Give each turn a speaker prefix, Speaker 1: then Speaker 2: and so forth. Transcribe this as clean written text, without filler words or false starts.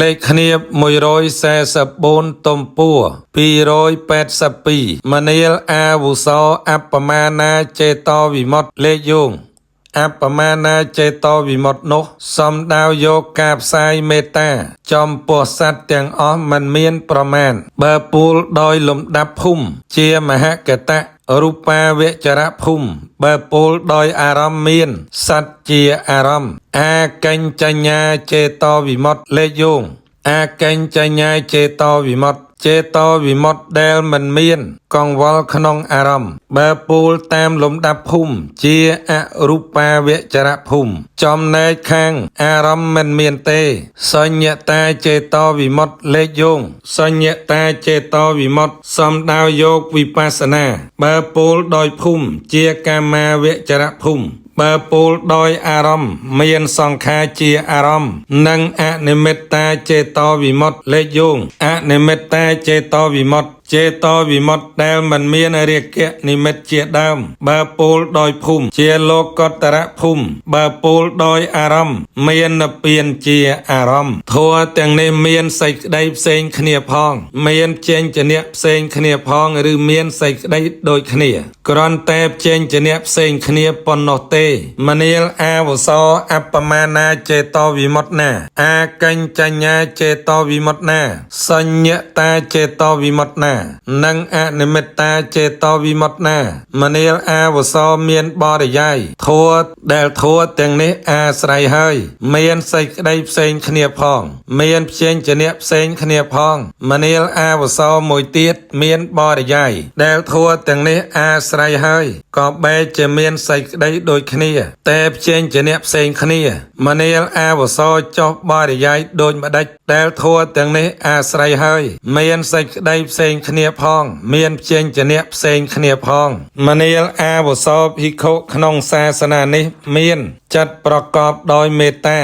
Speaker 1: លេខគ្នា144ទំពួរ282មនាលអាវុសោអបប្មាណាចេតោវិមុតតិលេខយោងអបប្មាណាចេតោវិមុតតិនោះសំដៅយកការផ្សាយមេត្តា ចំពោះសត្វទាំងអស់មិនមានប្រមាណបើពូលដោយលំដាប់ភូមិជាមហកតៈរូបាវចរភូមិបើពូលដោយអារម្មណ៍មានសត្វជាអារម្មណ៍អាកញ្ចញ្ញាចេតោវិមុតតិលេខយោងអាកញ្ចញ្ញាចេតោវិមុតតិចេតោវិមុតតិដែលមិនមានកង្វល់ក្នុងអារម្មណ៍បើពូលតាមលំដាប់ភូមិជាអរូបាវចរភូមិចំណែកខាងអារម្មណ៍មិនមានទេសញ្ញតាចេតោវិមុតតិលេខយោងសញ្ញតាចេតោវិមុតតិសំដៅយកវិបស្សនាបើពូលដោយភូមិជាកាមាវចរភូមិបើពូលដោយអារម្មណ៍មានសង្ខារជាអារម្មណ៍និងអនិមិត្តាចេតោវិមុតតិលេខយោងអនិមិត្តាចេតោវិមុតតិចេតោវិមុតតិដែលមិនមានរាគៈនិមិត្តជាដើមបើពូលដោយភូមិជាលោកតរភូមិបើពូលដោយអារម្មណ៍មាននិព្វានជាអារម្មណ៍ធម៌ទាំងនេះមានសេចក្តីផ្សេងគ្នាផង មានចេញចនៈផ្សេងគ្នាផងឬមានសេចក្តីដូចគ្នាគ្រាន់តែចេញចនៈផ្សេងគ្នាប៉ុណ្ណោះទេមនាលអាវសោអបប្មាណាចេតោវិមុតតិណាអាកញ្ចញ្ញាចេតោវិមុតតិណាសញ្ញតាចេតោវិមុតតិណានិងអនិមិត្តាចេតោវិមុតតិណាមនាលអាវសោមានបរិយាយធัวដែលធัวទាំងនេះអាស្រ័យហើយ មានសេចក្តីផ្សេងគ្នាផង មានផ្សេងចនៈផ្សេងគ្នាផងមនាលអាវសោមួយទៀតមានបរិយាយដែលធัวទាំងនេះអាស្រ័យហើយក៏បែរជាមានសេចក្តីដូចគ្នា តែផ្សេងចនៈផ្សេងគ្នាមនាលអាវសោចុះបរិយាយដូចម្ដេចដែលធัวទាំងនេះអាស្រ័យហើយ មានសេចក្តីផ្សេងគ្នាផង មានផ្សេងចនៈផ្សេងគ្នាផងមនាលអាវសោភិក្ខុក្នុងសាសនានេះមានចិត្តប្រកបដោយមេត្តា